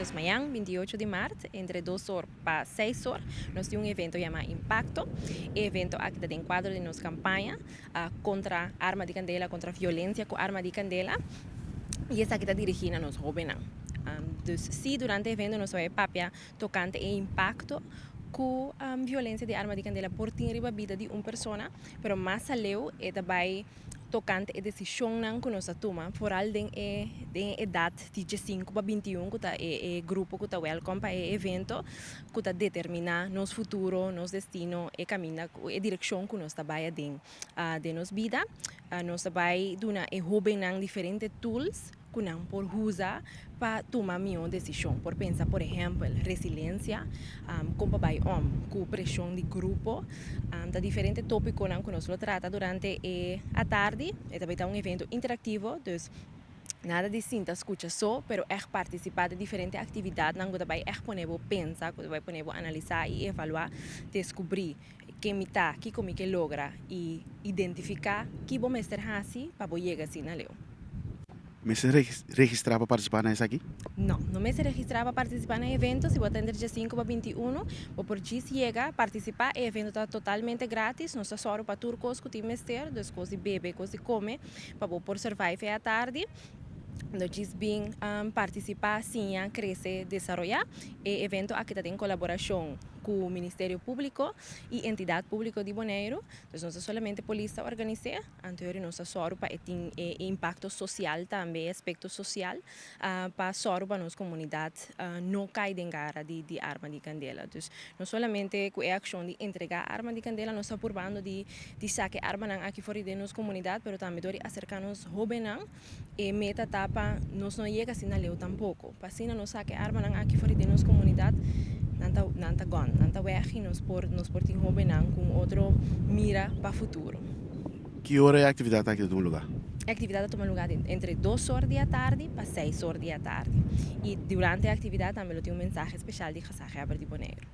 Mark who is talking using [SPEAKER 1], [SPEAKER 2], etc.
[SPEAKER 1] Dus mañan, 28 di maart, entre 2 or pa 6 or, nos tin un evento yama Impacto. E evento aki ta den cuadro di nos campaña contra arma di candela, contra violencia cu arma di candela. Y esaki ta dirigi na nos hobennan. Dus si durante e evento nos ta papia tocante e impacto cu violencia di arma di candela por tin riba bida di un persona, pero mas aleu e ta bay tocante e decisionnan cu nos ta tuma, vooral den edad di 5 pa 21, cu ta e grupo cu ta welcome pa e evento, cu ta determina nos futuro, nos destino, e caminda, e direccion cu nos ta bay den nos bida. Nos ta bay duna e hobennan diferente tools cu nan por usa pa tuma miho decision. Por pensa, por ehempel, resiliencia, con pa bay om cu presion di grupo, ta diferente topiconan cu nos lo trata durante e atardi. E tambe ta un evento interactivo, dus nada di sinta scucha so, pero echt participa den diferente actividadnan cu ta bay echt pone bo pensa, cu ta bay pone bo analisa y evalua, descubri ken mi ta, kico mi kier logra y identifica kico bo mester hasi pa bo yega asina leu.
[SPEAKER 2] Mester registra pa participa na esaki?
[SPEAKER 1] No, no mester registra pa participa na e evento. Si bo ta entre 5 pa 21, bo por djis yega, participa. E evento ta totalmente gratis. Nos ta soro pa tur cos cu tin mester, dus cos di bebe, cos di come, pa bo por survive e atardi. No djis bin participa, siña, crece, desaroya. E evento aki ta den colaboracion cu Ministerio Publico y Entidad Publico di Bonaire. Dus no ta solamente polis ta organisa, anto nos ta soro pa tin impacto social tambe, aspecto social, pa soro pa nos comunidad no cay den gara di arma di candela. Dus no solamente cu e accion di entrega arma di candela, nos ta purbando di saca armanan aki for di nos comunidad, pero tambe dor di acerca nos hobennan. E meta ta pa nos no yega asina leu tampoco. Pa asina nos saca armanan aki for di nos comunidad, nan ta gone, nan ta weg y nos por tin hobennan cu otro mira pa futuro.
[SPEAKER 2] Ki ora e actividad aki ta tuma luga?
[SPEAKER 1] E actividad ta tuma luga entre 2 or di atardi pa 6 or di atardi. Y durante e actividad tambe tin un mensahe special di Gezaghebber di Bonaire.